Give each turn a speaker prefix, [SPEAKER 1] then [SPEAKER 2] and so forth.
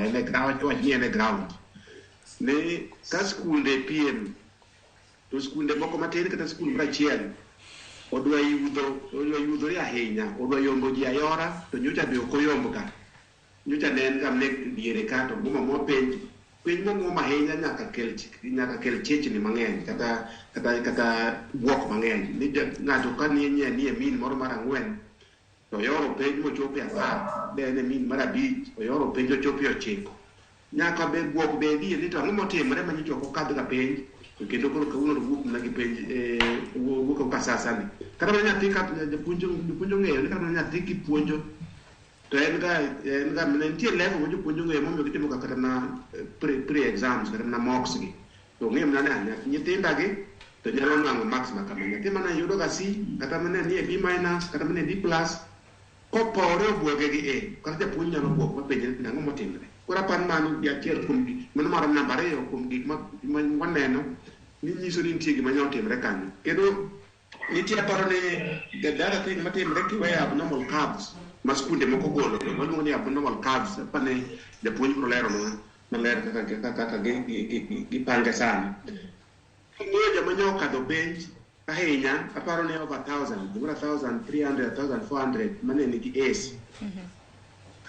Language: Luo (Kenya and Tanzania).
[SPEAKER 1] en e ground, wach ni en e ground. Ni ka skunde piem to skunde moko matin kata skul moro achiel odwa yudho, odwa yudhore ahinya, odwa yombo ji ayora, to nyocha be ok oyomb ga. Nyocha ne en ga ne diere ka to ng'uma mwa penj, penj mong'um ahinya nyaka kel chechni mang'eny kata buok mang'eny. Ni ng'ato ka nie mean moro mar 4 to oyoro penj mochopo e 10, de en e mean mar 5, oyoro penj ochopo e 9. Nyaka be buok bedie ni to ang'o motimore ma nyocha ok okadh ga penj, to kendo koro kawuono to wuok mana gi penj, wuok ka sasa ni. Kata mana nyathi ka japuonj ong'eyo ni kata mana nyathi kipuonjo to en ga mana nitie level ma jopuonj ong'eyo momiyo gitimo ga kata na pre exams kata mana mocks gi. To ong'eyo mana ni nyithinda gi to nyalo nwang'o marks ma kama. Nyathi mane yudo ga C, kata mane nie B minus, kata mane D plus, kopore obwoge gi A, kata japuonj nyalo bwok mapenje ni ang'o motimore. Koro aparo mano gi achiel kuom gik mano mar namba 2 kuom gik ma waneno ni nyiso ni nitie gima nyalo timore kanyo. Kendo nitie, aparo ni the other thing matimore, kiweyo abnormal curves ma skunde moko golo waluongo ni abnormal curves, aparo ni japuonj biro leronwa maler kaka gipange sani. King'iyo joma nyo okadho penj ahinya, aparo ni over 1,000, gimoro 1,300, 1,400 mane nigi A's.